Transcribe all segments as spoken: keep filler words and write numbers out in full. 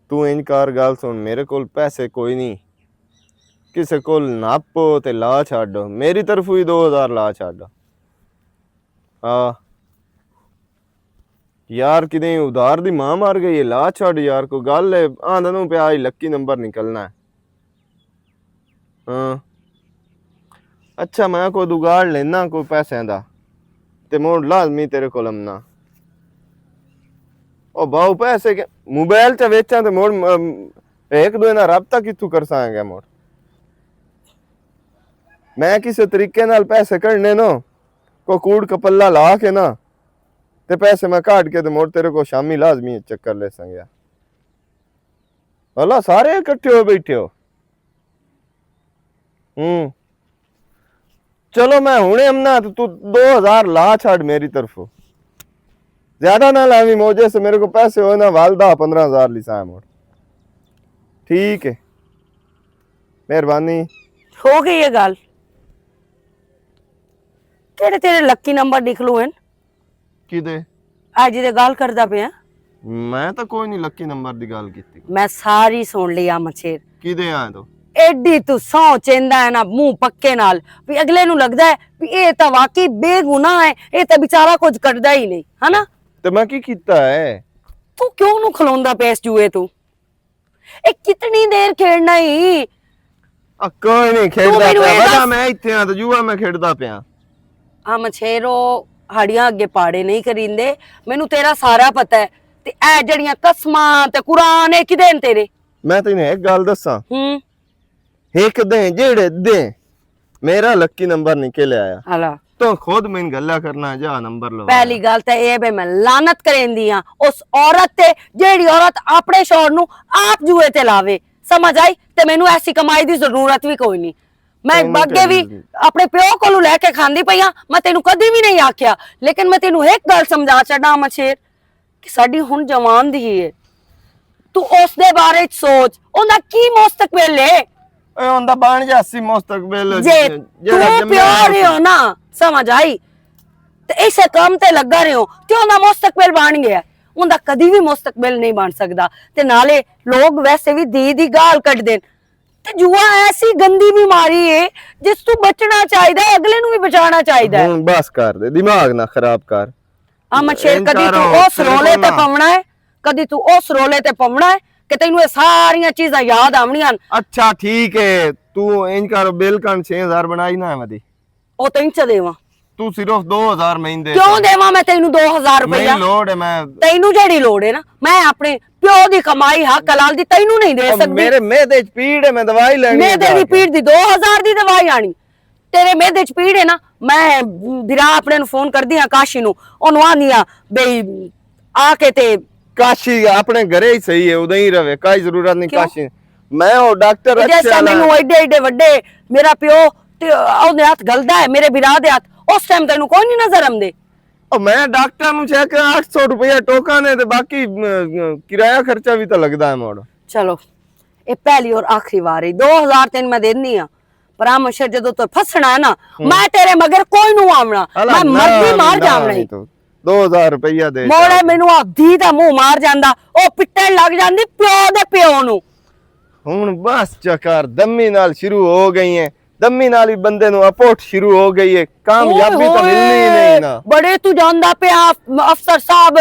تو انج کار، گل سن، میرے کول پیسے کوئی نہیں۔ کسے کول نپ تے لا چھڈ، میری طرفوں ہی دو ہزار لا چھڈ۔ آ، یار، کدے ادھار دی ماں مار گئی ہے، لا چھڈ یار، کوئی گل ہے؟ آندا نو پیا آئی لکی نمبر نکلنا ہے۔ ہاں۔ اچھا، میں کوئی دگاڑ لینا کوئی پیسے دا، تے موڑ لازمی تیرے کول امنا۔ او باؤ، پیسے کے موبائل چ ویچاں تے موڑ، م-، ایک دوے نال رابطہ کتھوں کر ساں گے موڑ؟ میں کسے طریقے نال پیسے کڈنے نو، کوئی کوڑ کپلا لا کے نا، تے پیسے میں کڈ کے تے موڑ تیرے کو شامی لازمی چکر لے ساں گیا۔ اللہ، سارے اکٹھے ہوئے بیٹھے ہو۔ ہوں۔ چلو، میں ہنے امنا تے تو دو ہزار لا چھڈ میری طرفوں۔ زیادہ نہ لاویں، موجے سے میرے کو پیسے ہوئے نا، والدہ پندرہ ہزار لسا ہے موڑ۔ ٹھیک ہے، مہربانی۔ ہو گئی یہ گل؟ کہڑے تیرے لکی نمبر نکلو ہیں؟ کدے؟ اج دے گل کردا پیا۔ میں تاں کوئی نہیں لکی نمبر دی گل کیتی۔ میں ساری سن لیا مچھیر۔ کدے آئے تو؟ ایڈی تو سو چیندا ہے نا منہ پکے نال، بھی اگلے نوں لگدا ہے بھی اے تاں واقعی بے گناہ ہے، اے تاں بیچارہ کچھ کڈدا ہی نہیں، ہے نا؟ تے میں کی کیتا ہے؟ تو کیوں نوں کھلوندا پیا اس جوئے تو؟ اے کتنی دیر کھیڈنا ہی؟ آ، کوئی نہیں، کھیڈدا پیا، وڈا میں ایتھے ہاں تے جوا میں کھیڈدا پیا۔ ہاں مچھیرو، ہاڑیاں اگے پاڑے نہیں کریندے، مینوں تیرا سارا پتہ ہے۔ تے اے جڑیاں قسماں تے قرآن، اے کدے نے تیرے؟ میں تینوں ایک گل دساں۔ ہوں۔ ایک دیں جیڑے دیں، میرا لکی نمبر نکل آیا۔ تو خود میں گلا کرنا، جا نمبر لو۔ پہلی گل تے اے بے میں لعنت کریندی ہاں اس عورت تے، جیڑی عورت اپنے شوہر نو آپ جوئے تے لاوے۔ سمجھ آئی؟ تے مینوں ایسی کمائی دی ضرورت وی کوئی نہیں۔ میں اگے وی اپنے پیو کولوں لے کے کھاندی پئی ہاں، میں تینوں کدی وی نہیں آکھیا، لیکن میں تینوں ایک گل سمجھا چھڈاں مچھیر، کہ ساڈی ہن جوان دی ہے۔ تو اس دے بارے چ سوچ، اوندا کی مستقبل ہے؟ اے اوندا بن جاسی مستقبل، جے جیڑا تو جمیا پیو ہوسی۔ رہے ہو نا، سمجھ آئی؟ تے اسے کام تے لگا رہے ہو، تے اوندا مستقبل بن گیا۔ اوندا کدی بھی مستقبل نہیں بن سکدا۔ تے نالے لوگ ویسے بھی دی دی گال کڈ دین۔ تے جوا ایسی گندی بیماری ہے جس تو بچنا چاہیدا ہے، اگلے نوں بھی بچانا چاہیدا ہے۔ ہن بس کر دے، دماغ نہ خراب کر۔ امن شیر، کدی تو اس رولے تے پونا ہے، کدی تو اس رولے تے پونا ہے کہ تینوں یہ ساریاں چیزاں یاد آونیاں ہن۔ اچھا ٹھیک ہے، تو انج کر، بل کن چھ ہزار بنائی نہ ہے مدی۔ او تین چ دیواں۔ تو صرف دو ہزار میں دے۔ کیوں دیواں میں تینوں دو ہزار روپیہ؟ نہیں لوڑ ہے، میں تینوں جڑی لوڑ ہے نا، میں اپنے پیو دی کمائی حق حلال دی تینوں نہیں دے او سکدی۔ میرے معدے چ پیڑ ہے، میں دوائی لینی ہے معدے جا دی کے۔ پیڑ دی دو ہزار دی دوائی آنی۔ تیرے معدے چ پیڑ ہے نا، میں بھرا اپنے نوں فون کردی ہاں کاشی نوں، اونوں آندی ہاں بھئی آ کے تے کاشی اپنے گھرے ہی صحیح ہے، ادھر ہی رہے، کوئی ضرورت نہیں کیوں؟ کاشی۔ میں او ڈاکٹر اے اچھے جیسا والا مینوں ایڈے ایڈے وڈے میرا پیو تے اوندے ہاتھ گلدا ہے، میرے بھرا دے ہاتھ، اس ٹائم تینوں کوئی نہیں نظر آندے۔ او میں ڈاکٹر نوں چیک اٹھ سو روپیہ ٹوکن ہے تے باقی، م، کرایہ خرچہ بھی تو لگدا ہے موڑ۔ چلو، اے پہلی اور آخری وار ہے، دو ہزار تین میں دینی ہاں۔ پر آ مشر جدوں تو پھسنا ہے نا، میں تیرے مگر کوئی نوں آونا، میں مرضی مار جاونا ہی۔ دو ہزار روپیہ دے موڑے مینوں آ دی دا منہ مار جاندا، او پٹن لگ جاندی پیو دے پیو نوں۔ ہن بس چکر دمی نال شروع ہو گئی ہے، دمی نال ہی بندے نوں اپورٹ شروع ہو گئی ہے، کامیابی تو ملنی ہی نہیں نا۔ بڑے تو جاندا پیا افسر صاحب،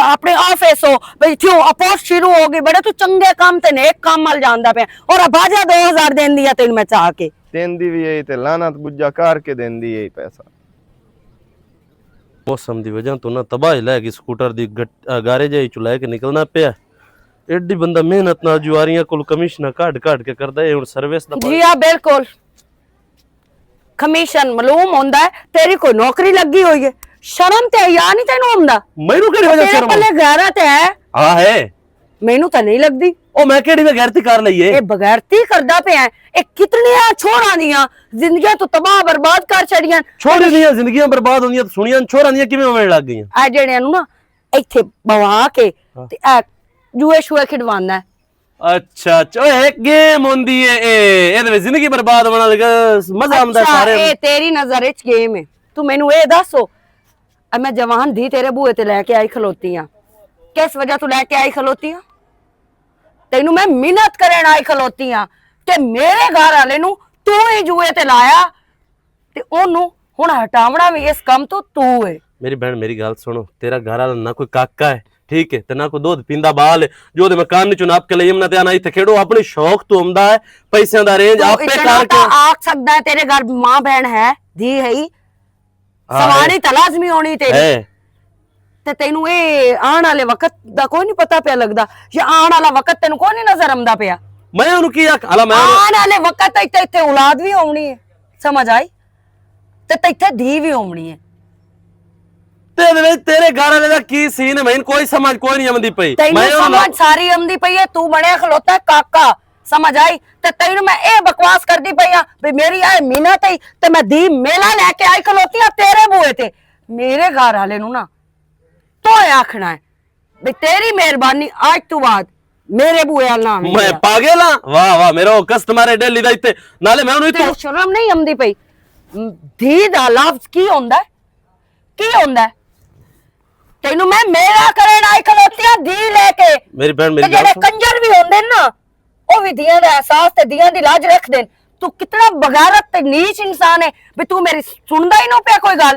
اپنے آفس ہو بھئی کیوں اپورٹ شروع ہو گئی، بڑے تو چنگے کام تے نیک کام مل جاندا پیا۔ اور ابا جا دو ہزار دین دیا تین میں چاہ کے۔ دین دی بھی یہی تے لعنت بجا کر کے دین دی یہی پیسہ۔ موسم دی وجہ تو نہ تباہی لے گئی، سکوٹر دی گٹ-، آ، گارے جائی چلائے کے نکلنا پیا۔ ایڈی بندہ محنت نال جواریاں کول کمیشناں کڈ کڈ کے کردا ہے، ہن سروس دا جی ہاں، بالکل۔ کمیشن معلوم ہوندا ہے، تیری کوئی نوکری لگی ہوئی ہے، شرم تے حیا نہیں تینوں ہوندا؟ مینوں کہڑی وجہ تیرے شرم؟ پلے غیرت ہے؟ ہاں ہے۔ مینوں تے نہیں لگدی۔ او میں کہڑی بغیرتی کر لئی ہے؟ اے بغیرتی کردا پیا ہے۔ اے کتنیاں چھوڑاں دیاں زندگیاں تو تباہ برباد کر چھڑیاں۔ چھوڑی دیاں زندگیاں برباد ہوندیاں تے سنیاں چھوڑاں دیاں کیویں ہونے لگ گئیاں؟ اے جڑیاں نوں نا ایتھے بوا کے تے اے جوئے شوئے کھڈواندا ہے۔ اچھا اچھا، اوہ ایک گیم ہوندی ہے اے، اے تے زندگی برباد ہونا لگا، مزہ آندا ہے اچھا، سارے۔ اے تیری نظر اچ گیم ہے۔ تو مینوں اے دسو، اے میں جوان دھی تیرے بوئے تے لے کے آئی کھلوتی ہاں، کس وجہ تو لے کے آئی کھلوتی ہاں؟ تینوں میں محنت کرن آئی کھلوتی ہاں کہ میرے گھر والے نوں تو ہی جوئے تے لایا، تے اونوں ہن ہٹاونا وی اس کم تو تو ہے۔ میری بہن، میری گل سنو، تیرا گھر والا نہ کوئی کاکا ہے، ٹھیک ہے، تے نہ کوئی دودھ پیندا بال ہے جو دے مکان نوں چناپ کے لئی امنا تے آنا ایتھے کھیڑو، اپنے شوق تو آمدا ہے، پیسے دا رینج تو آپ پہ اتنا کر کے۔ تو آکھ سکدا ہے، تیرے گھر ماں بہن ہے، دھی ہے ہی، ہاں، سواری ہے۔ تے لازمی ہونی تیری۔ ہے۔ تے تینوں اے آن والے وقت دا کوئی نہیں پتا پیا لگدا، یا آن والا وقت تینوں کوئی نہیں نظر آمدا پیا۔ میں انہوں کی آکھ-، حالا میں انہوں آن والے وقت تے اتھے، اتھے اولاد بھی ہونی ہے، سمجھ آئی؟ تے تے اتھے دھی بھی ہونی ہے۔ تے دے وچ تیرے گھر والے دا کی سین ہے؟ میں کوئی سمجھ کوئی نہیں آمدی پئی۔ تینوں میں انہوں سمجھ ساری آمدی پئی ہے، تو بنیا کھلوتا ہے کاکا، سمجھ آئی؟ تے تینوں میں اے بکواس کردی پئی ہاں بھی میری آئے مینہ تئی تے میں دھی میلہ لے کے آئی کھلوتی ہاں تیرے بوئے تے۔ میرے گھر والے نوں نا تو اے آکھنا ہے بھی تیری مہربانی، آج تو بعد میرے بوئے وال نہ آویں میں گیا۔ پاگل ہاں؟ واہ واہ، میرا او کسٹمر ہے ڈیلی دا ایتھے۔ نالے میں انہوں تینوں تو شرم نہیں آمدی پئی؟ دھی دا لفظ کی ہوندا ہے؟ کی ہوندا ہے؟ تینوں میں میرا کرن آئی کھلوتی ہاں دھی لے کے۔ میری بہن، میری تے گل جڑے سن۔ کنجر بھی ہوندے نا، او وی دیاں دا احساس تے دیاں دی لاج رکھ دین۔ تو کتنا بغیرت تے نیچ انسان ہے، بھی تو میری سندا ہی نہ پیا کوئی گل۔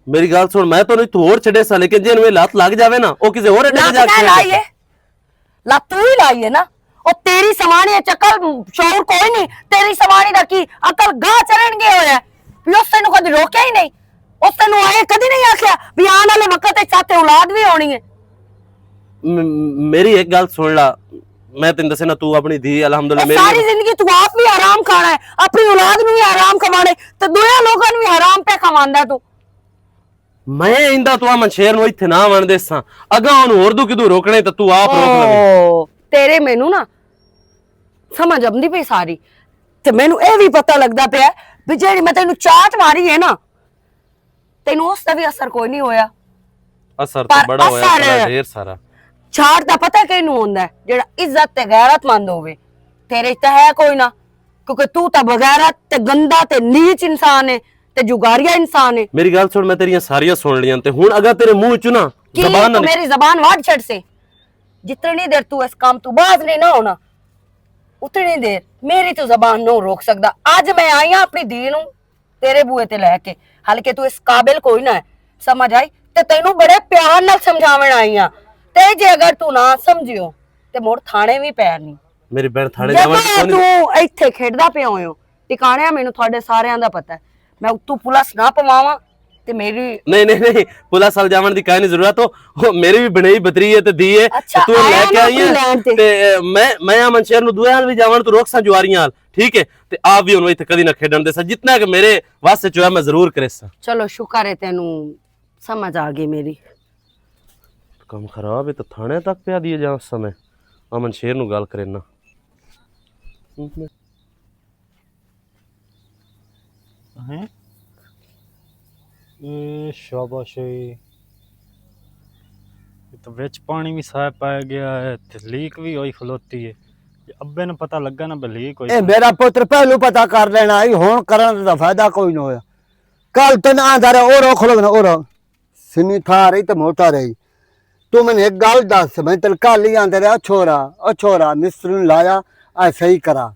میری گل سن، میں تو نہیں تو ہور چھڈے سا، لیکن جے نویں لات لگ جاوے نا، او کسے ہور اڈے تے لات جا کے کہہ لائی ہے؟ لات تو ہی لائی ہے نا۔ او تیری سوانی ہے، چکل شعور کوئی نہیں۔ تیری سوانی دا کی عقل گاہ چرن گئے ہویا ہے۔ بھی اس تینوں کدی روکیا ہی نہیں۔ اس تینوں آئے کدی نہیں آکھیا بھی آن والے وقت وچ ساتھ اولاد بھی ہونی ہے۔ م-، میری ایک گل سن لا، میں تینوں دسے نا، تو اپنی دھی الحمدللہ اے میری ساری زندگی تو آپ بھی آرام کھانا ہے، اپنی اولاد نو بھی آرام کھوانا ہے، تے دویا لوگاں نو بھی آرام پہ کھواندا ہے تو۔ میں ایندا تو امن شیر نو ایتھے نہ آون دیساں، اگاں اونوں اردو کدوں روکنے تے تو آپ روک لوے۔ او، تیرے مینوں نا سمجھ آمدی پئی ساری، تے مینوں اے بھی پتہ لگدا پیا ہے بھی جیڑی میں تینوں چاٹ ماری ہے نا، تینوں اس دا بھی اثر کوئی نہیں ہویا۔ اثر تو پر بڑا ہویا، اثر بڑا ڈھیر سارا۔ چھاٹ دا پتہ کینوں ہوندا ہے؟ جیڑا عزت تے غیرت مند ہووے۔ تیرے وچ تے ہے کوئی نہ، کیونکہ تو تے بغیرت تے گندا تے نیچ انسان ہے تے جگاریا انسان ہے۔ میری گل سن، میں تیریاں ساریاں سن لیاں تے ہن اگر تیرے منہ چوں نا کی زبان نہ تو نکل- میری زبان وڈ چھڑ سے؟ جتنی دیر تو اس کام تو باز نہیں نہ ہونا، اتنی دیر میری تو زبان نہ روک سکدا۔ اج میں آئی ہاں اپنی دھی نوں تیرے بوئے تے لے کے، حالانکہ تو اس قابل کوئی نہ ہے، سمجھ آئی؟ تے تینوں بڑے پیار نال سمجھاون آئی ہاں، تے جے اگر تو نہ سمجھیو تے مڑ تھانے وی پیر نہیں۔ میری بہن تھانے جاون جدوں تو ایتھے کھیڈدا پیا ہویو، ٹکانے مینوں تھوڑے ساریاں دا پتہ ہے۔ میں اتوں پولیس نہ پواواں تے میری نہیں، نہیں، نہیں، پولیس وال جاون دی کائے نہیں ضرورت۔ او میری وی بنائی بتری ہے تے دی ہے، اچھا، تے تو لے آیا کے نا آئی اپنی ہے۔ لین تے۔ تے میں، میں امن شیر نوں دوے حال وی جاون تو روک سا جواریاں حال، ٹھیک ہے؟ تے آپ وی انہوں ایتھے کدی نہ کھیڈن دے سا، جتنا کہ میرے واسطے چویا میں ضرور کرے سا۔ چلو شکر ہے تینوں سمجھ آ گئی میری۔ کم خراب ہے تو تھانے تک پیا دیے جا سا میں امن شیر نوں گل کرے نا۔ ہیں؟ اے شاباش اے۔ اے تو وچ پانی وی سارا پی گیا ہے تے لیک وی ہوئی کھلوتی ہے۔ جے ابے نوں پتہ لگا نا بے لیک ہوئی اے کھلوتی۔ میرا پتر پہلو پتہ کر لینا، اے ہن کرن دا فائدہ کوئی نہ ہویا۔ کل تن آندا رہا، او رو کھلو نا، او رو۔ سنی تھا رہی تے موٹا رہی۔ تو میں ایک گل دس، میں تل کل ہی آندا رہا، چھوڑا، او چھوڑا، مستری نوں لایا، اے صحیح کرا۔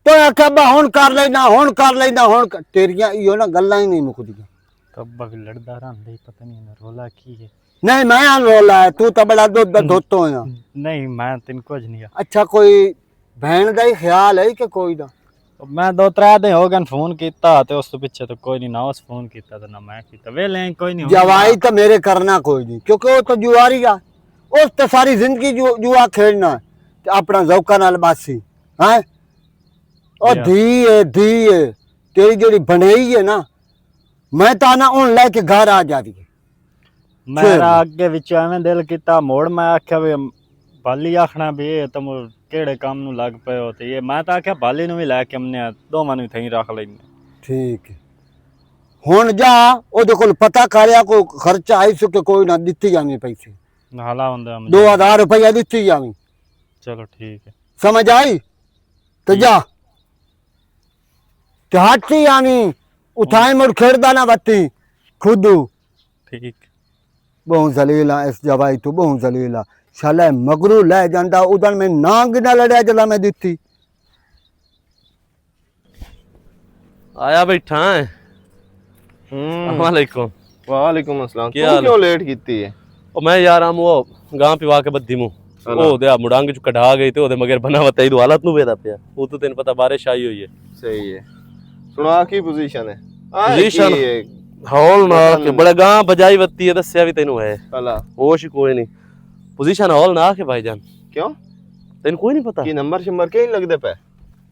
تو آکھیا، "ابا، ہن کر لینا، ہن کر لینا، ہن کر۔" تیریاں ایہو نا گلاں ہی نہیں مکدیاں۔ تو ابا بھی لڑدا رہندا ہی، پتہ نہیں انہاں رولا کی ہے۔ نہیں، میں آن رولا ہے، تو تاں بڑا دودھ دا دھوت ہویا۔ نہیں، میں تین کچھ نہیں آ۔ اچھا، کوئی بہن دا ہی خیال ہے کہ کوئی دا؟ میں دو ترے دن ہو گئے فون کیتا تے اس تو پچھے تو کوئی نہیں، نہ اس فون کیتا تے نہ میں کیتا۔ ویلے ہیں، کوئی نہیں، ہن جوائی تے میرے کرنا کوئی نہیں، کیونکہ وہ تو جواری آ، اس تے ساری زندگی جو، جوا کھیڈنا ہے تے اپنا ذوقاں نال باسی۔ ہیں؟ او یا۔ دھی ہے، دھی ہے، تیری جڑی بنائی ہے نا، میں تاں نہ ہن لے کے گھر آ جا رہی ہے۔ میرا اگے وچ ایویں دل کیتا، موڑ میں آکھیا وی بالی آکھنا بھی اے تم کیڑے کام نو لگ پئے ہو؟ تے اے میں تاں آکھیا بالی نو وی لے کے امنے آ، دوواں نو وی تھیں رکھ لینے۔ ٹھیک ہے۔ ہن جا، او دے کول پتہ کریا، کوئی خرچہ آئی سکے، کوئی نہ دتی جاویں پیسے۔ نالا ہوندا مجھے۔ دو ہزار روپیہ دتی جاویں۔ چلو ٹھیک ہے۔ سمجھ آئی؟ تے ٹھیک۔ جا۔ تے ہٹ ہی آویں، اتھائیں مڑ کھیڑدا نہ وتی، خودو۔ ٹھیک۔ بہوں ذلیل آ، اس جوائی تو بہوں ذلیل آ۔ شالا مگرو لے جاندا، ادن میں ناں گنا لڑیا جلا میں دتی۔ آیا بیٹھا ہے۔ ہوں۔ السلام علیکم۔ وعلیکم السلام۔ کیا تو حال ہے؟ کیوں لیٹ کیتی ہے؟ او میں یار، ہم وہ گاں پیوا کے بدھی موں۔ ہلو۔ او دے مڑانگ چ کڈھا گئی تے او دے مگر بنا وتا ایدو حالت نو ویدا پیا۔ او تو تینوں پتہ بارش آئی ہوئی ہے۔ صحیح ہے۔ سنا کی پوزیشن ہے؟ آ پوزیشن کی ہے؟ ہول نہ پتہ کہ نہیں۔ بڑا گاں بجائی وتی ہے، دسیا بھی تینوں ہے۔ ہلا۔ ہوش ہی کوئی نہیں۔ پوزیشن ہول نہ کہ بھائی جان۔ کیوں؟ تینوں کوئی نہیں پتہ؟ کی نمبر شمبر کہیں لگدے پے؟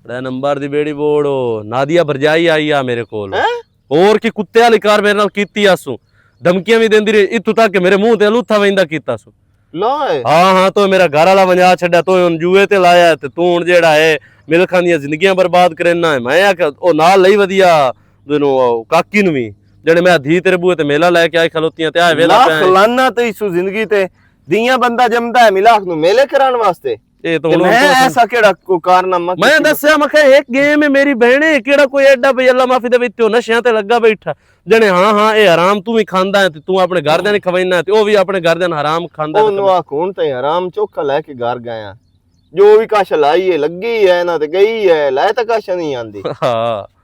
بڑا نمبر دی بیڑی بوڑ، او نادیا برجائی آئی آ میرے کول۔ ہیں؟ اور کی کتے والی کار میرے نال کیتی آسو۔ دھمکیاں بھی دیندی رہی، اتھوں تک کہ میرے منہ تے الوتھا ویندا کیتا سو۔ لا ہے۔ ہاں، ہاں، تو میرا گھر والا ونجا چھڈیا، تو ہن جوئے تے لایا تے تو ہن جیڑا ہے، ملکاں دیاں زندگیاں برباد کرنا ہے۔ میں آکھیا، او نال لئی ودیا، دونوں، او کاکی نوں وی، جڑے میں دھی تیرے بوئے تے میلہ لے کے آئی کھلوتیاں تے آئے ویلا لاکھ پیا ہے۔ لعنت ہے اس زندگی تے۔ دیاں بندہ جمدا ہے ملاخ نوں میلے کران واسطے۔ اے تو تے ہن میں تو ایسا کیڑا کو کارنامہ میں کسی دا دسیا، میں کہا، "ایک گیم ہے میری بہنے، کیڑا کوئی ایڈا بھئی اللہ معافی دے وچ تے نشیاں تے لگا بیٹھا۔" جنے، "ہاں، ہاں، اے حرام تو بھی کھاندا ہے، تے تو اپنے گھر دے نہیں کھوینا ہے، تے او بھی اپنے گھر دے حرام کھاندا ہے۔" او نوا کون تے حرام چوکھا لے کے گھر گیا۔ جو بھی کاش لائی ہے، لگی ہے، نہ تے گئی ہے، لے تے کاش نہیں آندی۔ ہاں۔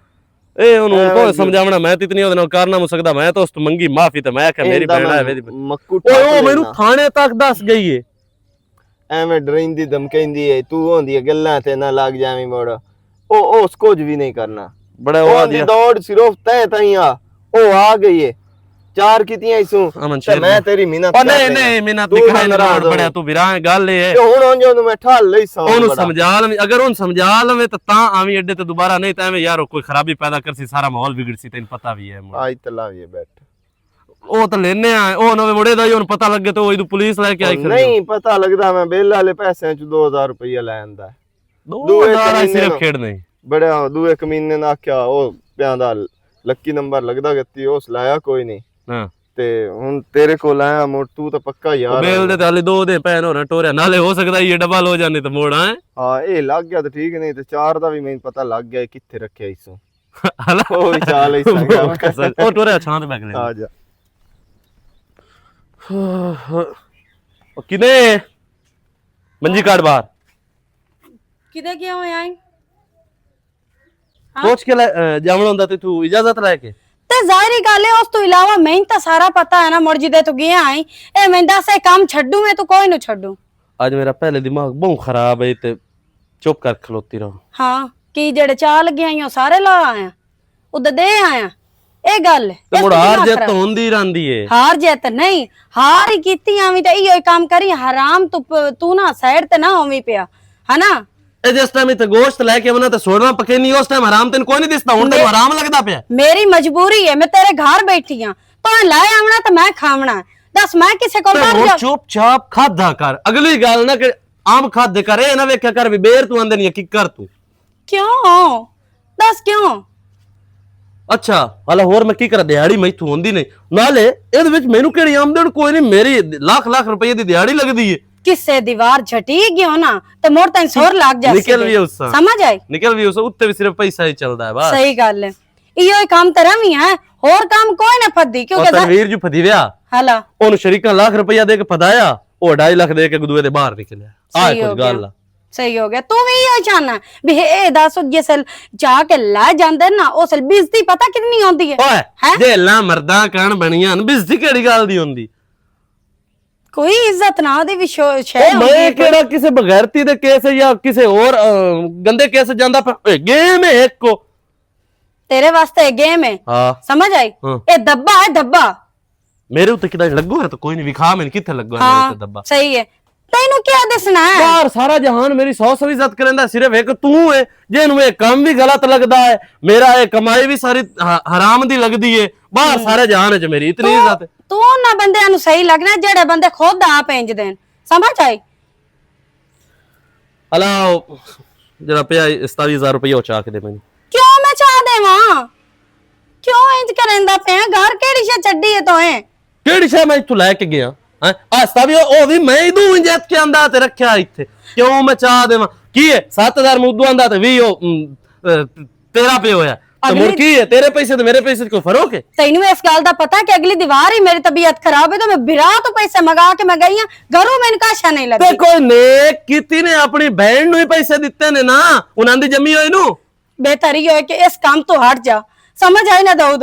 اے اونوں اے کون ویلو۔ سمجھاونا، میں تے اتنی اودے نال کارنامہ سکدا، میں تے اس تو منگی معافی تے میں آکھیا، "میری ایندا بہن میں ہے، میری۔" مکو او، ٹھاک او، مینوں لینا۔ تھانے تک دس گئی ہے۔ ایویں ڈریندی دھمکیندی ہے، تو ہوندی ہے گلاں تے نہ لگ جاویں مڑ۔ او، او اس کچھ بھی نہیں کرنا۔ بڑا او ہوا دی دیا۔ دوڑ صرف تیں تائیں آ۔ او آ گئی ہے۔ چار کیتیاں ایسوں۔ امن تے شیر میں نے۔ تیری منت او کر نہیں، رہی ہاں۔ نہیں، منت تو نہیں کرنا، ناراض ہو۔ بڑا تو ویراں گل اے ہے۔ تے ہن اون جو میں ٹھال لئی ساں اونوں بڑا۔ سمجھا لویں، اگر اون سمجھا لویں تے تاں آویں اڈے تے دوبارہ نہیں تے ایویں یار او کوئی خرابی پیدا کرسی، سارا ماحول بگڑسی، تینوں پتہ وی ہے مڑ۔ آج تلا وی ہے بیٹھ۔ او تے لینے آئے، او نویں مڑے دا ہی ہن پتہ لگے تے او ایدو پلیس لے کے آئی او کھڑی ہو۔ نہیں پتہ لگدا، میں بل والے پیسے چ دو ہزار روپیہ لے آندا۔ دو دوئے ہزار آئی کمینے صرف نو۔ کھیڈ نہیں۔ بڑے ہاں، دوئے کمینے نے آکھیا، او پیاں دا لکی نمبر لگدا گتی، او سلایا کوئی نہیں۔ ہاں۔ تے ہن تیرے کول آیا، مڑ تو تے پکا یار او بیل آ۔ دے تے ہلے دو دے پین ہو رہے ٹوریا، نالے ہو سکدا یہ ڈبل ہو جانے تے موڑ آئے۔ ہاں، اے لگ گیا تے ٹھیک نہیں، تے چار دا وی میں پتہ لگ گیا کتھے رکھیا اس۔ ہلا؟ او وی چال ہی سنگا۔ او ٹوریا چھاں تے بیٹھ لے۔ آ جا۔ او کنے؟ منجی کاٹ باہر۔ کدے گیا ہویا ہے؟ ہاں؟ پوچھ کے لے، اے، جاون ہوندا تے تو اجازت لے کے۔ تے ظاہری گل ہے، اس تو علاوہ میں تاں سارا پتہ ہے نا، مڑ جدے تو گیا آئی، اے میں دس، اے کام چھڈوں، میں تو کوئی نہ چھڈوں۔ اج میرا پہلے دماغ بہت خراب ہے تے چپ کر کھلوتی رہو۔ ہاں، کی جڑے چا لگے آئی، او سارے لا آیا، او دے دے آیا۔ اے گل ہے، تے اس مڑ تو ہار دماغ جت خراب۔ تو ہوندی رہندی ہے۔ ہار جت نہیں، ہار ہی کیتی آویں تے ایہو ہی کام کری، حرام تو پ-، تو نہ سائیڈ تے نہ ہوویں پیا، ہے نا؟ اے جس ٹائم اتھے گوشت لے کے آونا تے سوڑنا پکے نہیں، اس ٹائم حرام تین کوئی نہیں دستا، ہن تینوں میں حرام لگدا پیا۔ میری مجبوری ہے، میں تیرے گھر بیٹھی ہاں، تو لے آونا تے میں کھاونا۔ دس میں کسے کو تے مر ہن جا۔ چپ چاپ کھادا کر، اگلی گل نہ کہ عام کھادے کر، اے نہ ویکھیا کر بھی بیر تو آندے نہیں کی کر تو۔ کیوں؟ دس کیوں؟ اچھا، والا ہور میں کی کراں، دیہاڑی میں اتھوں ہوندی نہیں۔ نالے، اے دے وچ مینوں کیڑی آمدن کوئی نہیں، میری لاکھ لاکھ روپے دی دیہاڑی لگدی ہے۔ کسے دیوار جھٹی گیو نا، تے مڑ تین سور لگ جاسی نکل وی ہے۔ اس سا۔ سمجھ آئی؟ نکل وی اس، اتنے وی صرف پیسہ ہی چلدا ہے بس۔ صحیح گل ہے۔ ایہو ہی کام تیرا وی ہے، ہور کام کوئی نہ پھدی، کیونکہ او تنویر جو پھدی ویا۔ ہلا۔ اونوں شریکاں لاکھ روپیہ دے کے پھدایا، او ڈھائی لاکھ دے کے گدوے دے باہر نکلیا۔ آ صحیح کچھ ہو گیا۔ گل آ۔ صحیح ہو گیا۔ تو وی ایہو چاہنا بھی اے دس جسل چاہ کے لے جاندے نا، اسل بزتی پتہ کتنی ہوندی ہے؟ اوئے، ہیں؟ جیلاں مرداں کان بنیاں ہن، بزتی کیڑی گل دی ہوندی؟ کوئی عزت نہ دی وی شو-، شے او ہوندی میں ہے کوئی۔ کیڑا کسے بغیرتی دے کیس یا کسے اور، آ، گندے کیس جاندا پیا؟ اے گیم ہے ایک کو۔ تیرے واسطے اے گیم ہے۔ ہاں۔ سمجھ آئی؟ ہاں۔ اے دبا ہے، دبا۔ میرے اتنے کدھر لگو ہے تو کوئی نہیں، وکھا میں کتنے لگو ہے میرے ہاں، اتنے دبا۔ صحیح ہے۔ تینوں کیا دسنا ہے؟ باہر سارا جہان میری سو سو عزت کریندا، صرف ایک تو ہے جنوں یہ کام بھی غلط لگدا ہے، میرا یہ کمائی بھی ساری ح-، حرام دی لگدی ہے۔ باہر ہوں۔ سارے جہان وچ میری اتنی تو، عزت ہے۔ تو انہاں بندیاں نوں صحیح لگنا جڑے بندے خود آپ انج دین۔ سمجھ آئی؟ الا، جڑا پیا ستاوی ہزار روپیہ او چا کے دے مینوں۔ کیوں میں چا دیواں؟ کیوں انج کریندا پیا؟ گھر کیڑی شے چڈی ہے توئے؟ کیڑی شے میں اتھوں لے کے گیا؟ ہیں؟ آ ستاوی او، او وی میں ادوں انج ات کے آندا تے رکھیا اتھے۔ کیوں میں چا دیواں؟ کی ہے؟ ست ہزار میں ادوں آندا تے وی او، ام، اے، تیرا پے ہویا۔ تے مڑ اگلی کی ہے؟ تیرے پیسے تے میرے پیسے تے کوئی فرق ہے؟ تینوں اس گل دا پتہ کہ اگلی دیوار ہی میری طبیعت خراب ہے، تو میں برا تو پیسے منگا کے میں گئی ہاں، گھروں میں انکا شا نہیں تے لگی۔ کوئی نیک کیتی نے اپنی بہن نوں ہی پیسے دتے نے نا، انہاں دی جمی ہوئی نوں۔ بہتر ہی ہوئے کہ اس کام تو ہٹ جا۔ سمجھ آئی نہ داؤد،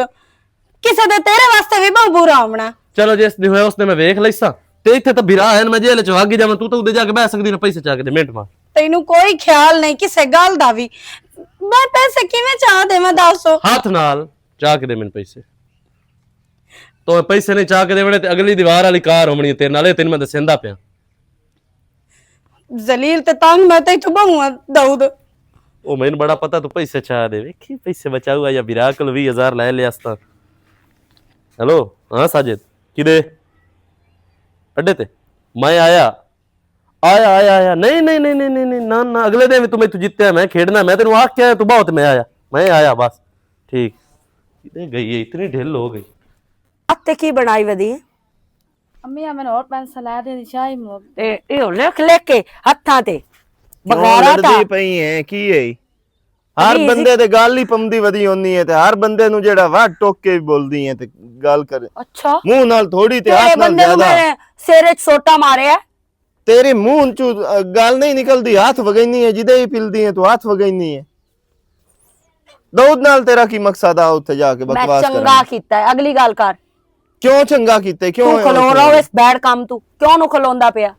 کسے دے تیرے واسطے بھی بہت برا ہونا۔ چلو، جس دی ہویا اس نے میں ویکھ لئیساں۔ تے اتھے تے بھرا ہے، میں جیل چ آگے جاواں، تو تے اودے جا کے بہہ سکدی نا، پیسے چا کے دے منٹ مار۔ تینوں کوئی خیال نہیں کسے گل دا بھی۔ میں پیسے کیویں چا دیواں، دسو؟ ہاتھ نال چا کے دے مین پیسے۔ تو پیسے نہیں چا کے دیونے تے اگلی دیوار والی کار ہونی ہے تیرے نال، اے تینوں میں دسیندا پیا۔ ذلیل تے تنگ میں تے اتھوں بہوں آں، داؤد۔ او مین بڑا پتہ تو پیسے چا دے، ویکھی پیسے بچاؤ یا بیرا کول ویہہ ہزار لے لیا استا۔ ہیلو، ہاں ساجد، کدے؟ اڈے تے؟ میں آیا، آیا، آیا، آیا۔ نہیں، نہیں، نہیں، نہیں، نہیں، نہیں، نہ، نہ، اگلے دن بھی تم اتھوں جیتے، میں کھیڈنا، میں تینوں آکھ کے آیا، تو بہت میں آیا، میں آیا بس۔ ٹھیک۔ کدے گئی ہے، اتنی ڈھل ہو گئی۔ اتے کی بنائی ودی؟ امی، آ مینوں ہور پینسل لے دے، شاہی مو۔ اے، اے ہو لکھ لکھ کے ہتھاں تے۔ کیوں بغیرہ لڑدی پئی ہے، کی ہے؟ ہر بندے تے گل ہی پمدی ودی ہوندی ہے تے ہر بندے نوں جیڑا وا ٹوک کے بولدی ہے تے گل کر۔ اچھا۔ منہ نال تھوڑی تے ہاتھ نال بندے نوں زیادہ۔ میں سر وچ سوٹا ماریا۔ تیرے منہ چوں، آ، گل نہیں نکلدی، ہاتھ وگیندی ہے، جدے ہی پلدی ہے تو ہاتھ وگیندی ہے۔ داؤد نال تیرا کی مقصد آ اتھے جا کے میں بکواس چنگا کرنا؟ کیتا ہے، اگلی گل کر۔ کیوں چنگا کیتا ہے؟ کیوں تو ہے کھلو اتھے؟ رہا اس بیڈ کام تو کیوں نو کھلوندا پیا؟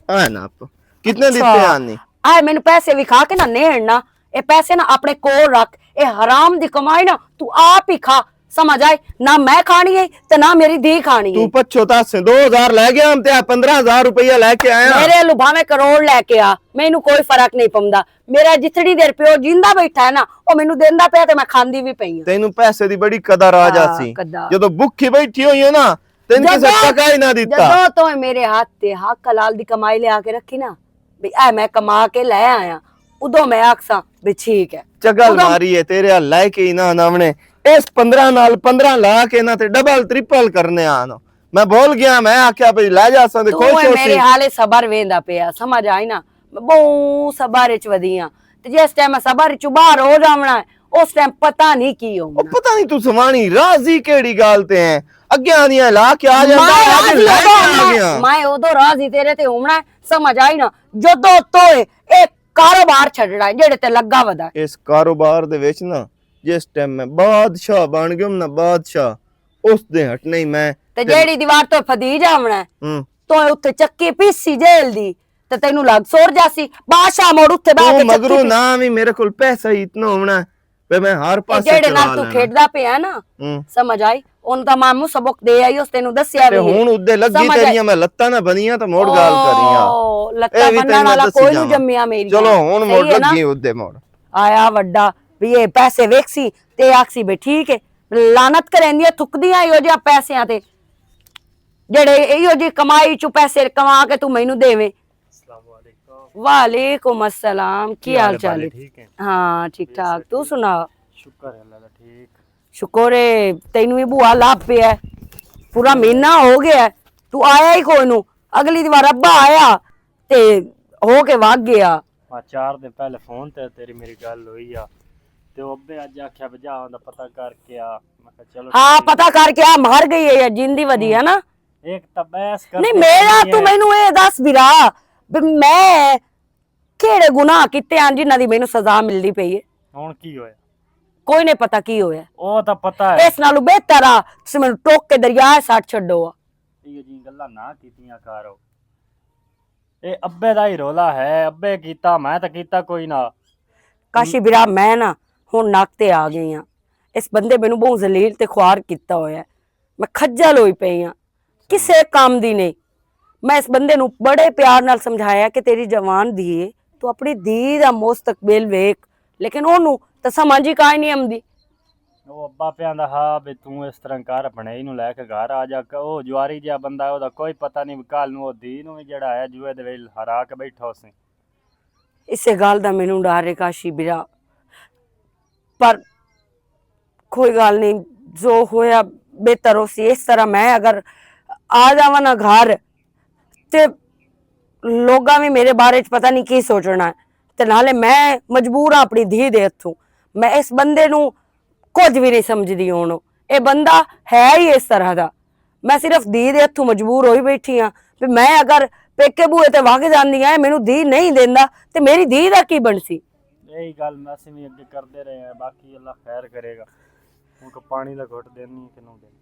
آئے نا آپ۔ کتنے اچھا۔ دتے آنی؟ آئے مینوں پیسے وکھا کے نہ نیڑ نا۔ اے پیسے نا اپنے کول رکھ۔ اے حرام دی کمائی نا تو آپ ہی کھا۔ سمجھ آئے؟ نہ میں کھانی ہے تے نہ میری دھی کھانی تو ہے۔ پچھو تاسے دو ہزار لے گیا ہم تے آ پندرہ ہزار روپیہ لے کے آیا۔ میرے لو بھاویں کروڑ لے کے آ، مینوں کوئی فرق نہیں پوندا۔ میرا جتنی دیر پیو جیندا بیٹھا ہے نا، او مینوں دیندا پیا تے میں کھاندی بھی پئی ہاں۔ تینوں پیسے دی بڑی قدر آ ہاں، جاسی۔ قدر۔ جدوں بھکھی بیٹھی ہوئی ہے نا، تین کسے جدوں، ٹکا ہی نہ دیتا۔ جدوں تو میرے ہاتھ تے حق حلال دی کمائی لے آ کے رکھی نا، بھی اے میں کما کے لے آیا، ادوں میں آکھساں بھی ٹھیک ہے۔ چگل ادوں ماری ہے تیرے ہل لے کے ہی نہ ناونے۔ اس پندرہ نال پندرہ لا کے نہ تے ڈبل ٹرپل کرنے آن۔ میں بھول گیا، میں آکھیا بھئی لے جاساں تے تو خوش اے ہو میرے سی۔ حالے صبر ویندا پیا، سمجھ آئی نا؟ میں بہوں صبر اچ ودی ہاں۔ تے جس ٹائم میں صبر چوں باہر ہو جاونا ہے، اس ٹائم پتہ نہیں کی او ہونا۔ پتہ نہیں تو سوانی راضی کیڑی گل تے ہیں۔ اگے آنیاں لا کے آ جاندا میں ہے، اج راضی لے کے ادوں آ ہونا، گیا۔ میں ادوں راضی تیرے تے ہونا ہے، سمجھ آئی نا؟ جدوں تو اے، اے کاروبار چھڈنا ہے، جیڑے تے لگا ودا ہے۔ اس کاروبار دے وچ نا، جس ٹائم میں بادشاہ بن گیا نا، بادشاہ، اس دے ہٹ نہیں میں تے تے جیڑی دیوار تو پھدی جاونا ہے، ہوں۔ تو اتھے چکی پیسی جیل دی، تے تینوں لگ سور جاسی، بادشاہ موڑ اتھے بہ تو کے چکی مگروں پی۔ نہ وی میرے کول پیسہ ہی اتنا ہونا ہے، پہ میں ہر اے پاسے جیڑے نال چلا تو لینا۔ کھیڈدا پیا نا، ہوں۔ سمجھ آئی؟ اون دا ماموں سبق دے آئی، اس تینوں دسیا تے وی ہے۔ ہن ادے لگی سمجھ آئی؟ تیریاں میں لتاں نہ بنیاں تے موڑ گال کریاں۔ او، لتاں اے وی بنن تینوں میں والا دسی کوئی نوں جاواں۔ جمیا میری چلو، ہن موڑ صحیح ہے نا؟ لگی ادے موڑ۔ آیا وڈا، بھی اے پیسے ویکسی، تے آکسی بھی ٹھیک ہے۔ لعنت کریندیاں، تھکدیاں ایہو جیاں پیسیاں تے۔ جڑے ایہو جی کمائی چوں پیسے کما کے تو مینوں دیویں۔ السلام علیکم۔ وعلیکم السلام، کی کی حال حال ہے چال ہے؟ بھائی، ٹھیک ہے؟ ہاں، ٹھیک ٹھاک، تو سنا؟ شکر ہے اللہ دا، ٹھیک۔ شکر ہے، تینوں ہی بوا لب پیا ہے۔ پورا مہینہ ہو گیا ہے، تو آیا ہی کوئی نو۔ اگلی وار ابا آیا تے ہو کے وگ گیا۔ آ چار دن پہلے فون تے تیری میری گل ہوئی آ، تے او ابے اج آکھیا بجا آندا پتہ کر کے آ۔ میں کہا، چلو ہاں، ٹھیک۔ پتہ کر کے آ، مر گئی ہے یا جیندی ودی ہے نا؟ ایک تاں بحث کرتے نہیں، میرا رہندی تو ہے۔ مینوں اے دس بھرا، بھی میں کیڑے گناہ کیتے ہن جنہاں دی مینوں سزا ملدی پئی ہے؟ ہن کی ہویا؟ کوئی نہیں پتہ کی ہویا۔ او تاں پتہ ہے۔ اس نالوں بہتر آ تسی مینوں ٹوک کے دریا سٹ چھڈو آ۔ ایہو جیاں گلاں نہ کیتیاں کرو۔ اے ابے دا ہی رولا ہے، ابے کیتا، میں تاں کیتا کوئی نہ۔ کاشی برا، میں نا ہن نک تے آ گئی ہاں۔ اس بندے مینوں بہت ذلیل تے خوار کیتا ہویا ہے۔ میں کھجل ہوئی پئی ہاں، کسے کام دی نہیں۔ میں اس بندے نوں بڑے پیار نال سمجھایا کہ تیری جوان دھی ہے، تو اپنی دھی دا مستقبل ویکھ، لیکن اونوں تے سمجھ ہی کائے نہیں آمدی۔ او ابا پیا آندا ہا بھی توں اس طرح کر، اپنے اینوں لے کے گھر آ جا۔ او جواری جیا بندہ ہے، او دا کوئی پتہ نہیں، کل نوں او دھی نوں وی جڑا ہے جوئے دے وچ ہرا کے بیٹھا ہوسی۔ اسے گل دا مینوں ڈر ہے کاشی برا، پر کوئی گل نہیں، جو ہویا بہتر ہو سی۔ اس طرح میں اگر آ جاواں نا گھر، تے لوگاں وی میرے بارے چ پتہ نہیں کی سوچنا ہے۔ تے نالے میں مجبور ہاں اپنی دھی دے ہتھوں۔ میں اس بندے نوں کچھ وی نہیں سمجھدی ہن۔ اے بندہ ہے ہی اس طرح دا۔ میں صرف دھی دے ہتھوں مجبور ہوئی بیٹھی ہاں۔ تے میں اگر پیکے بوئے تے وگ جاندی ہاں، مینوں دھی نہیں دیندا، تے میری دھی دا کی بنسی؟ یہی گل میں سے بھی اگے کردے رہے ہیں، باقی اللہ خیر کرے گا۔ ان کو پانی دا گھٹ دینی کہ نہ دینی۔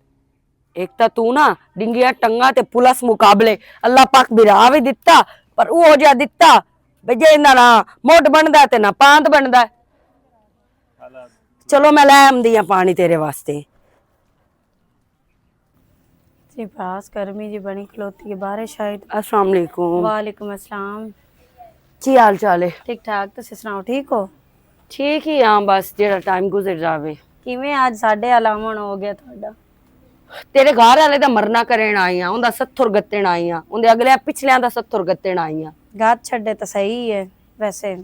ایک تاں تو نا ڈنگیاں ٹنگاں تے پلس مقابلے، اللہ پاک بھرا وی دتا، پر او جا دتا بے جے انہاں نا مڈ بندا تے نہ پاند بندا۔ چلو میں لے آمدی ہاں پانی تیرے واسطے۔ جی باس گرمی جی بنی کھلوتی ہے، بارش آئی۔ السلام علیکم۔ وعلیکم السلام۔ کی حال چال ہے؟ ٹھیک ٹھاک، تسی سناؤ، ٹھیک ہو؟ ٹھیک ہی ہاں، بس جیڑا ٹائم گزر جاوے۔ کیویں آج ساڈے آلاون ہو گیا تہاڈا؟ تیرے گھر والے دا مرنا کرن آئی ہاں، اوندا ستھر گتن آئی ہاں، اوندے اگلے پچھلیاں دا ستھر گتن آئی ہاں۔ گھر چھڈے تاں صحیح ہے ویسے۔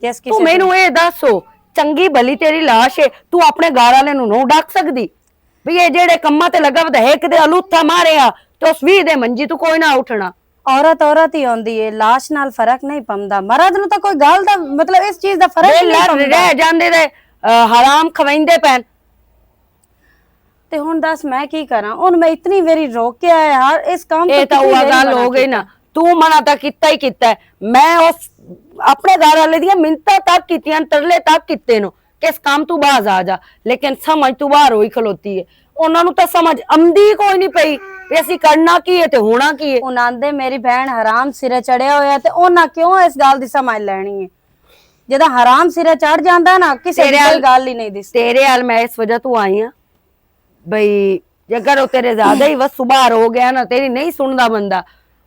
جس تو کسے مینوں اے دس ہو، چنگی بھلی تیری لاش ہے، تو اپنے گھر والے نوں نو ڈاک سکدی؟ بھی اے جیڑے کماں تے لگا ودا ہے، کدے الوتھا مارے آ، تے اس وی دے منجی تو کوئی نہ اٹھنا۔ عورت عورت ہی ہوندی ہے، لاش نال فرق نہیں پمدا۔ مرد نوں تاں کوئی گل دا، مطلب، اس چیز دا فرق ہی نہیں پمدا۔ رہ جاندے دے، آ، حرام کھویندے پین۔ تے ہن دس میں کی کراں؟ ہن میں اتنی ویری روکیا ہے، ہر اس کام اے تو تاں اتنی ویری منع کیتا۔ تو منع تاں کیتا ہی کیتا ہے۔ میں اس اپنے گھر والے دیاں منتاں تک کیتیاں، ترلے تک کیتے نو کہ اس کام تو باز آ جا، لیکن سمجھ تو باہر ہوئی کھلوتی ہے۔ انہاں نوں تاں سمجھ امدی کوئی نہیں پئی کہ اسی کرنا کی ہے تے ہونا کی ہے۔ انہاں دے میری بہن حرام سرے چڑھیا ہویا تے انہاں کیوں اس گل دی سمجھ لینی ہے؟ جدا حرام سرے چڑھ جاندا نا، کسے دی کوئی گل ہی نہیں دستی۔ تیرے حال میں اس وجہ تو آئی ہاں، بھئی، جے اگر او تیرے زیادہ ہی وس سبار ہو گیا نا، تیری نہیں سندا بندہ،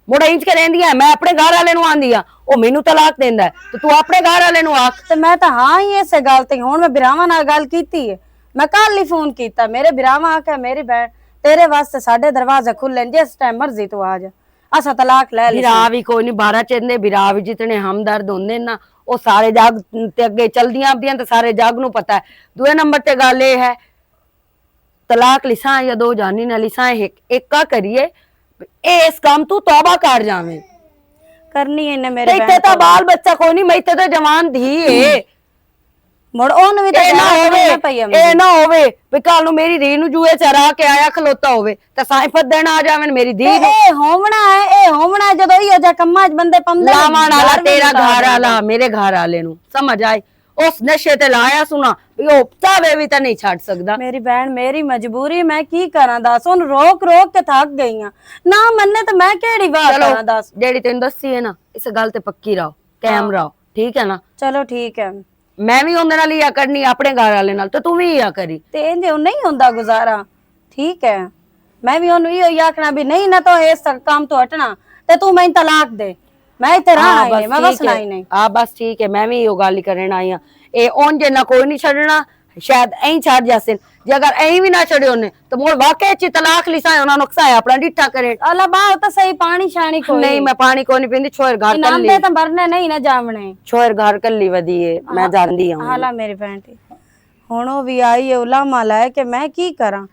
مڑا انج کے رہندی ہے، میں اپنے گھر والے نوں آندی ہاں، او مینوں طلاق دیندا ہے، تے تو اپنے گھر والے نوں آکھ۔ تے میں تاں ہاں ہی اسے گل تے، ہن میں بھراواں نال گل کیتی ہے، میں کل ہی فون کیتا، میرے بھراواں آکھیا، میری بہن، تیرے واسطے ساڈے دروازے کھلے نے، جس ٹائم مرضی تو آ جا، اساں طلاق لے لے۔ بھرا وی کوئی نہیں، بارہ چندے بھرا وی جتنے ہمدرد ہوندے نا، او سارے جگ تے اگے چلدیاں آندیاں تے سارے جگ نوں پتہ ہے۔ دوئے نمبر تے گل اے ہے، طلاق لساں یا دو جانی نہ لساں، ایک ایکا کریے۔ اے اس کام تو توبہ کر جاویں۔ کرنی ہے نے میرے تے اتھے بہن تاں کول۔ بال بچہ کوئی نہیں، میں تے تاں جوان دھی اے۔ مڑ اون وی تاں اے نہ ہووے، اے نہ ہووے، وی کل نوں میری دھی نوں جوئے چرا کے آیا کھلوتا ہووے، تاں سائیں پھدن آ جاون میری دھی تے نوں۔ اے ہوونا ہے، اے ہوونا ہے، جدوں ایہو جا کماں وچ بندے پمدے نے، لاوان والا گھر وی تیرا گھر والا، میرے گھر والے نوں سمجھ آئے۔ اس نشے تے لایا سنا، بھی او چاہے وی تے نہیں چھڈ سکدا۔ میری بہن، میری مجبوری، میں کی کراں دس؟ ہن روک روک کے تھک گئی ہاں۔ نہ مننے تے میں کیڑی واہ چلو، کراں دس؟ جیڑی تینوں دسی ہے نا، اس گل تے پکی رہو، قائم ہاں۔ رہو، ٹھیک ہے نا؟ چلو ٹھیک ہے۔ میں وی اوندے نال ہی آ کرنی، اپنے گھر والے نال، تے تو وی ہی آ کری۔ تے انج نہیں ہوندا گزارا۔ ٹھیک ہے، میں وی اونوں ایہو ہی آکھنا بھی نہیں، نہ تو اس کام تو ہٹنا، تے تو میں طلاق دے، میں ایتھے رہنا ہی نہیں، میں وسنا ہی نہیں۔ ہاں، بس ٹھیک ہے، میں وی ایہو گل ہی کرن آئی ہاں۔ اے اون جے نہ کوئی نہیں چھڈنا، شاید ایں چھڈ جاسن۔ جے اگر ایں وی نہ چھڈے ہونے، تو مول واقعی چ طلاق لسا ہے، انہاں نقصان ہے اپنا ڈٹھا کرے۔ اللہ باہ، او تاں صحیح، پانی شانی کوئی نہیں، میں پانی کوئی نہیں پیندی، چھوئر گھر کلی۔ انہاں دے تاں مرنے نہیں نہ جاونے۔ چھوئر گھر کلی ودی ہے، میں جاندی ہاں۔ حالا میری بہن ٹھیک۔ ہن او وی آئی ہے علماء لے کے، میں کی کراں؟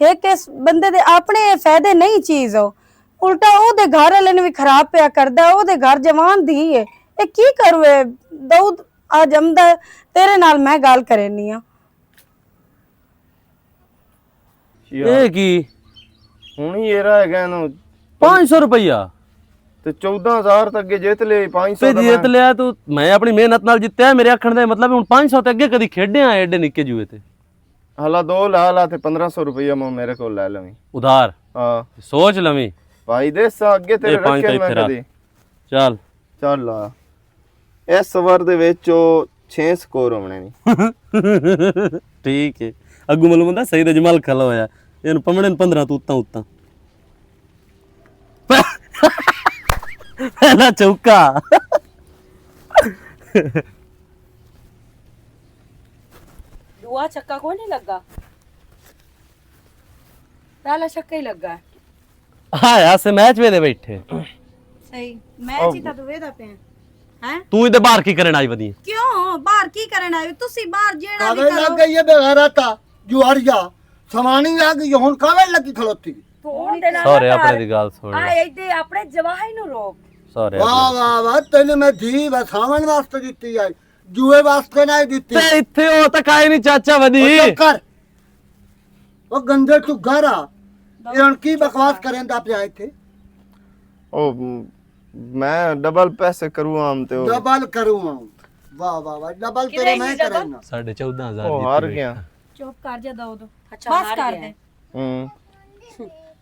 ایک اس بندے دے اپنے فائدے نہیں چیز ہو، الٹا او دے گھر والے نوں وی خراب پیا کردا ہے، او دے گھر جوان دھی ہے۔ اے کی کرو اے؟ داؤد آ جمدا ہے، تیرے نال میں گل کرینی ہاں۔ اے کی؟ ہن ہی ایرا ہے گیا نو پانچ سو روپیہ۔ تے چودہ ہزار تک کے جیت لے، پانچ سو تے جیت لیا تو میں اپنی محنت نال جتیا ہے، میرے آکھن دے مطلب ہن پانچ سو تے اگے کدی کھیڈے آ ایڈے نکے جوئے تے۔ ہلا دو لا لا تے پندرہ سو روپیہ میں میرے کول لے لویں۔ ادھار؟ ہاں۔ سوچ لویں۔ بھائی دے سا اگے تیرے اے پانچ رکھے تاں میں اتھے رکھ۔ کدی۔ چل۔ چل لا۔ اس اوور دے وچ او چھ سکور ہونے نی۔ ٹھیک ہے۔ اگوں ملوں بندہ سعید اجمل کھلا ہویا۔ اینوں پمنے نے پندرہ تو اتاں اتاں۔ پہلا چوکا۔ دعا چھکا کوئی نہیں لگا۔ پہلا چھکا ہی لگا ہے۔ ہاں یار، سے میچ ویدے بیٹھے۔ صحیح، میچ ہی تاں تو ویدا پیا۔ ہیں؟ تو ادھر باہر کی کرن آئی ودی؟ کیوں؟ باہر کی کرن آئی؟ تسی باہر جیڑا بھی کاغذ لگ کرو۔ گئی ہے بغیرتا، جواریا، سوانی آ گئی، ہن کاغذ لگی کھلوتی۔ تو اون دے نال سارے کر۔ اپنے دی گل سن۔ آ ایدے اپنے جواہی نو روک۔ تارے واہ، واہ، واہ، تینوں میں دھی وساون واسطے دتی آئی، جوئے واسطے نہ دتی۔ تے اتھے او تک آئے نہیں، چاچا ودی۔ او چپ کر۔ او گندے، تو گھر آ۔ یہ ہن کی بکواس کریندا پیا اتھے؟ او، میں ڈبل پیسے کروں عام تے او۔ ڈبل کروں عام۔ واہ، واہ، واہ، ڈبل تیرے میں کرنا۔ ساڑھے چودہ ہزار او، ہار گیا۔ چپ کر جا، دو دو۔ اچھا، بس ہار کر گیا۔ دے۔ ہوں۔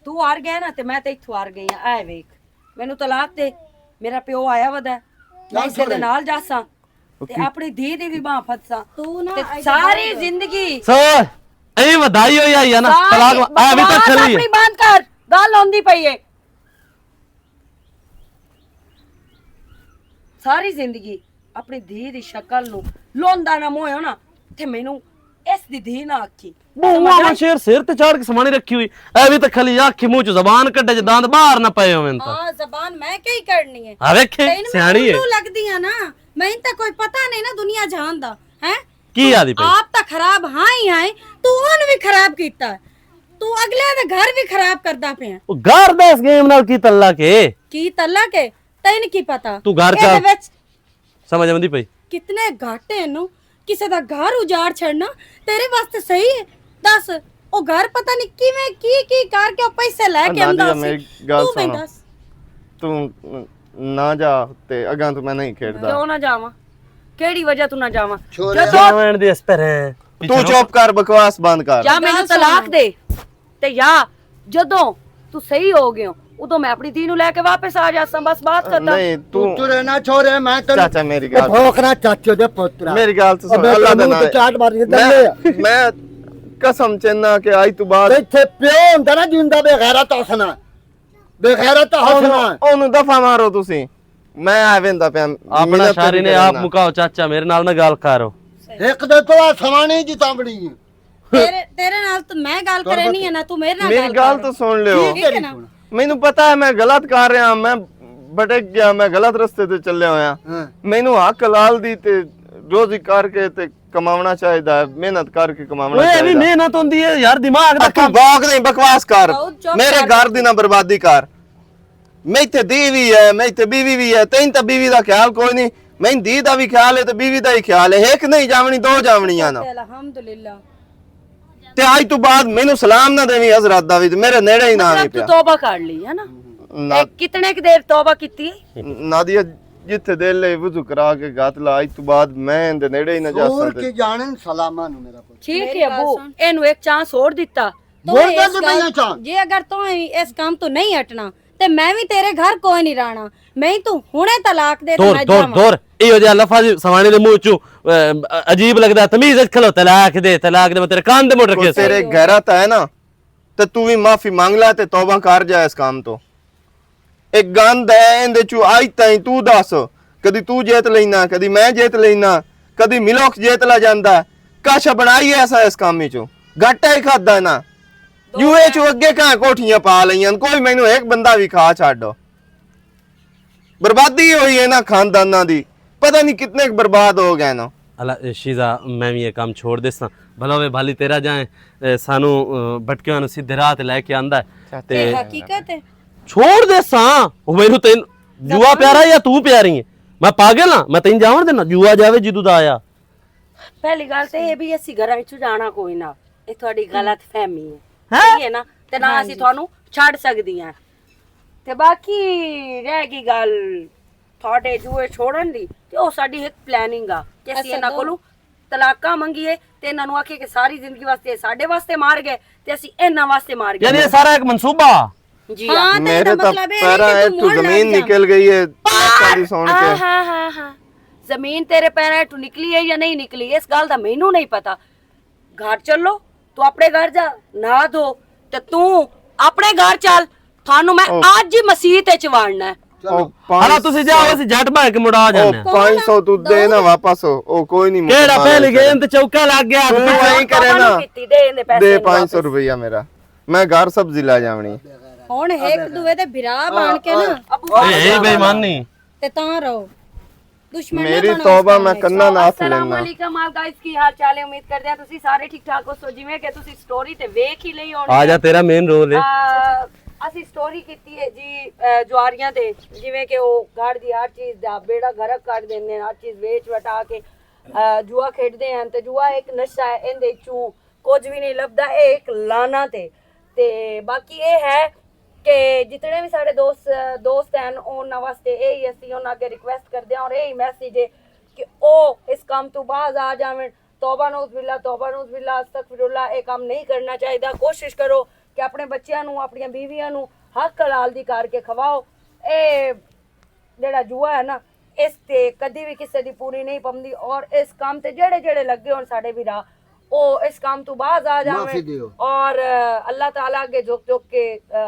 تو ہار گیا نا، تے میں تے اتھوں ہار گئی ہاں۔ اے ویکھ، مینوں طلاق دے، میرا پیو آیا ودا ہے، میں اسے دے نال جاساں، تے اپنی دھی دی بھی باں پھدساں۔ تو نہ تے ساری زندگی سر، اے ودائی ہوئی آئی ہے نا، ساری طلاق وا-، اے بھی تو بکواس چلی ہے۔ اپنی بند کر، گل ہوندی پئی ہے۔ ساری زندگی اپنی دھی دی شکل نو لوندا نہ مویا نا، تے مینوں اس دی دھی نہ آکھی۔ بہو آواں شیر سر تے چڑھ کے سمانی رکھی ہوئی۔ اے وی تے کھلی آکھی منہ چ زبان کڈے جے داند باہر نہ پئے ہوون تاں۔ ہاں، زبان میں کئی کرنی ہے؟ ہاں، ویکھے، تینوں میں سیاݨی ہے۔ الو لگدی ہاں نا، میں تاں کوئی پتہ نہیں نا دنیا جہان دا، ہیں؟ کی آدھی پئی؟ آپ تاں خراب ہاں ہی آئے، تو اون وی خراب کیتا۔ تو اگلے دے گھر وی خراب کردا پیا۔ او گھر دا اس گیم نال کی تعلق ہے؟ کی تعلق ہے؟ تین کی پتا؟ تو گھر اے چل۔ دے وچ سمجھ آوندی پئی؟ کتنے گھاٹے نو کسے دا گھر اجاڑ چھڑنا تیرے واسطے صحیح ہے؟ دس، او گھر پتہ نہیں کیویں کی کی کر کے او پیسے لے کے آندا نادیا، سی۔ میری گل تو میں سن۔ دس۔ تو نہ جا، تے اگاں تو میں نہیں کھیڈدا۔ کیوں نہ جاواں؟ کیڑی وجہ تو نہ جاواں؟ چھوڑے۔ جدوں جاون دے اس پر ہیں۔ تو چپ کر، بکواس بند کر۔ یا مینوں طلاق دے، تے یا جدوں تو صحیح ہو گئے ہو، ادوں میں اپنی دھی نوں لے کے واپس آ جاساں، بس بات ختم۔ نہیں، تو تو رہنا چھوڑے، میں تینوں چاچا، میری گل۔ بھوکنا چاچے دے پوترا۔ میری گل تو سن، اللہ دا نام ہے۔ چاٹ مار کے میں، میں قسم چنا کہ آج تو بعد تے پیو ہوندا نا جیندا بے غیرت ہسنا۔ بے غیرت ہسنا۔ اونوں دفعہ مارو تسی۔ میں آ ویندا پیا، اپنا منت شاری نے آپ مکاؤ چاچا، میرے نال نہ گل کرو۔ ایک دے تو آ سوانے جی تانبڑی ہے۔ تیرے، تیرے نال تو میں گل کرنی ہے نا، تو میرے نال میری گل گل کر۔ تو سن لیو۔ ٹھیک ہے نا؟ مینوں پتہ ہے میں غلط کر رہا، میں بھٹک گیا، میں غلط رستے تے چلیا ہویا۔ ہاں۔ مینوں حق حلال دی تے روزی کر کے تے کماونا چاہیدا ہے، محنت کر کے کماونا اوئے، ابھی چاہیدا۔ محنت ہوندی ہے یار، دماغ دا آ، تو کم۔ باغ نہیں، بکواس کر۔ بہت چپ میرے کر۔ گھر دی نہ بربادی کر۔ میں تے دی وی ہے، میں تے بیوی وی ہے، تین تے بیوی دا خیال کوئی نہیں۔ میں دی دا وی خیال ہے تے بیوی دا ہی خیال ہے۔ ایک نہیں جاونی، دو جاونیاں نا۔ الحمدللہ۔ تے آج تو بعد مینوں سلام نہ دیویں حضرت دا وی، تے میرے نیڑے ہی نہ مطلب آویں تو پیا۔ توبہ کر لی ہے نا؟ نہ۔ اے کتنے ک دیر توبہ کیتی؟ نادیہ، جتھے دل لے وضو کرا کے گات لا، آج تو بعد میں اندے نیڑے ہی نہ جاساں سور تے۔ کے جانن سلاماں نوں میرا پتر۔ ٹھیک ہے میری گل ابو، سن۔ اینوں ایک چانس ہور دتا۔ تو مڑ اس کر گل، پہلا چانس۔ جے اگر تو اس کام تو نہیں ہٹنا، تے میں وی تیرے گھر کوئی نہیں رہنا۔ میں تو ہنے طلاق دے تے دور، میں دور، جاواں۔ دور۔ ایہو جہا لفظ سوانے دے منہ چوں، اے، عجیب لگدا۔ تمیز وچ کھلو، طلاق دے، طلاق دے، میں تیرے کان دے موٹر کوئی کے تیرے سن۔ غیرت ہے نا، تے تو وی معافی مانگ لے تے توبہ کر جا اس کام تو۔ ایک گند ہے، ایندے چوں آج تائیں تو دس، کدی تو جیت لینا، کدی میں جیت لینا، کدی ملوک جیت لا جاندا ہے۔ کاشا بنائی ایسا اس کام وچوں۔ گھاٹا ہی کھادا ہے نا۔ یو اے چوں اگے کہاں کوٹھیاں پا لئیاں، کوئی مینوں ایک بندہ وی کھا چھڈو۔ بربادی ہوئی ہے نا خانداناں دی، پتہ نہیں کتنے کُ برباد ہو گئے نا۔ اللہ، اے شیزا، میں وی یہ کام چھوڑ دیساں۔ بھلا وے بھالی تیرا جائیں، اے، سانو، اے، بھٹکیاں نو سیدھے راہ تے لے کے آندا ہے۔ تے اے حقیقت ہے۔ چھوڑ دیساں، او مینوں تین جوا پیارا یا تو پیاری ہے؟ میں پاگل ہاں، میں تین جاون دینا، جوا جاوے جدوں دا آیا۔ پہلی گل تے اے بھی اسی گھراں وچوں جانا کوئی نہ، اے تہاڈی غلط فہمی ہے۔ ہاں؟ صحیح ہے نا؟ تے نہ ہاں اسی جی۔ تہانوں چھڈ سکدی ہاں۔ تے باقی رہ گئی گل تہاڈے جوئے چھوڑن دی، تے او ساڈی ایک پلاننگ آ کہ اسی اساں انہاں دو کولوں طلاقاں منگیے تے انہاں نوں آکھیے کہ ساری زندگی واسطے ساڈے واسطے مار گئے تے اسی انہاں واسطے مار گئے۔ یعنی یہ سارا ایک منصوبہ؟ جی ہاں۔ ہاں، تے میرے دا تاں مطلب اے نہیں پیراں کہ تو ہیٹھوں موڑ لگ زمین جا۔ نکل گئی ہے، لوکاں دی سن کے۔ ہاں، ہاں، ہاں، ہاں۔ زمین تیرے پیراں ہیٹھوں نکلی ہے یا نہیں نکلی، اس گل دا مینوں نہیں پتا۔ گھر چلو، تو اپنے گھر جا، نہا دھو، تے تو اپنے گھر چل، تھانوں میں او۔ اج ہی مسیت وچ وڑنا ہے۔ چلو۔ او پانچ ہلا تسی جاؤ، اسی جٹ بھائی کے مڑا او جانے ہیں۔ پانچ سو تو دے نا واپس، او، او کوئی نہیں کیڑا مکمل پہلے کرے۔ گیم تے چوکا لگ گیا؟ تو ایسے کرے نا۔ کیتی دے ایندے پیسے دے نوں پانچ سو واپس۔ روپیہ میرا۔ میں گھر سبزی لا جاونی۔ ہن ایک دوے دے بھرا بن کے نا۔ ابو اے، اے بے ایمان نہیں۔ تے تاں رہو۔ دشمن نہ میری بناؤ توبہ، میں کناں نہ ہتھ لینا۔ السلام علیکم، آل گائز، کی حال چال ہے؟ امید کردے ہاں تسی سارے ٹھیک ٹھاک ہوسو، جویں کہ تسی سٹوری تے ویکھ ہی لئی ہونی آ جا، ہے۔ تیرا مین رول ہے۔ آ، اسی سٹوری کیتی ہے جی، اے، جواریاں تے، جویں کہ او گھر دی ہر چیز دا بیڑا گرک کر دیندے ہن، ہر چیز ویچ وٹا کے، اے، جوا کھیڈدے ہن۔ تے جوا ایک نشہ ہے، ایندے وچوں کچھ وی نہیں لبدا، اے ایک لعنت ہے۔ تے باقی اے ہے کہ جتنے وی ساڈے دوست، دوست ہن، انہاں واسطے اے ہی اسی انہاں اگے ریکویسٹ کردے ہاں اور اے ہی میسج ہے کہ او اس کام تو باز آ جاون۔ توبہ نعوذ باللہ، توبہ نعوذ باللہ، استغفر اللہ، اے کام نہیں کرنا چاہیدا۔ کوشش کرو کہ اپنے بچیاں نوں، اپنیاں بیویاں نوں حق حلال دی کر کے کھواؤ۔ اے جڑا جوا ہے نا، اس تے کدی بھی کسے دی پوری نہیں پمدی۔ اور اس کام تے جڑے جڑے لگے ہون ساڈے بھرا، او اس کام تو باز آ جاویں۔ اور اے، اللہ تعالیٰ اگے جھک جھک کے، اے،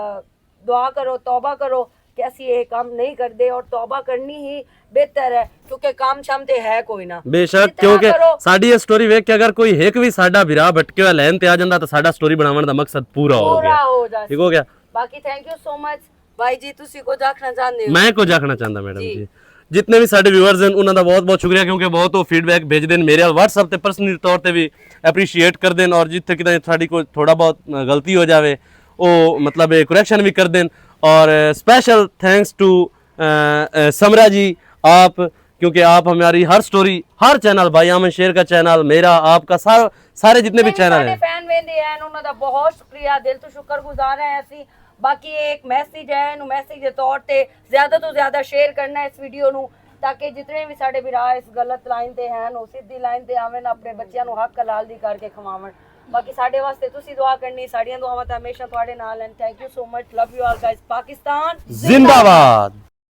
دعا کرو، توبہ کرو کہ اسی یہ کام نہیں کردے، اور توبہ کرنی ہی بہتر ہے، کیونکہ کام شام تے ہے کوئی نہ۔ بے شک، کیونکہ ساڈی یہ سٹوری ویکھ کے اگر کوئی ہک وی ساڈا بھرا بھٹکے ہوئے لین تے آ جاندا، تو ساڈا سٹوری بناون دا مقصد پورا ہو گیا۔ ٹھیک ہو گیا؟ باقی تھینک یو سو مچ بھائی جی، تسی کچھ آکھنا چاہندے ہو؟ میں کچھ آکھنا چاہندا میڈم جی۔ جتنے بھی ساڈے ویورز ہیں، انہاں دا بہت بہت شکریہ، کیونکہ بہت وہ فیڈ بیک بھیج دین میرے وال WhatsApp تے پرسنلی طور تے بھی اپریشیٹ کر دین، اور جتھے کتنے ساڈی کوئی تھوڑا بہت غلطی ہو جاوے، او مطلب کریکشن بھی کر دین۔ اور اسپیشل تھینکس ٹو سمرا جی، آپ، کیونکہ آپ ہماری ہر سٹوری، ہر چینل، بھائی آمن شیر کا چینل، میرا، آپ کا، سارا، سارے جتنے بھی چینل ہیں۔ فین ویندے ہیں، انہاں دا بہت شکریہ، دل تو شکر گزار ہیں اسی۔ باقی یہ ایک میسج ہے، انہوں میسج دے طور تے زیادہ تو زیادہ شیئر کرنا ہے اس ویڈیو نو، تاکہ جتنے بھی ساڈے بھرا اس غلط لائن تے ہیں، او سیدھی لائن تے آون، اپنے بچیاں نو حق حلال دی کر کے کھواون۔ باقی ساڈے واسطے تسی دعا کرنی، ساڈیاں دعاواں تے ہمیشہ تواڈے نال ہیں۔ Thank you so much, love you all guys, Pakistan زندہ باد۔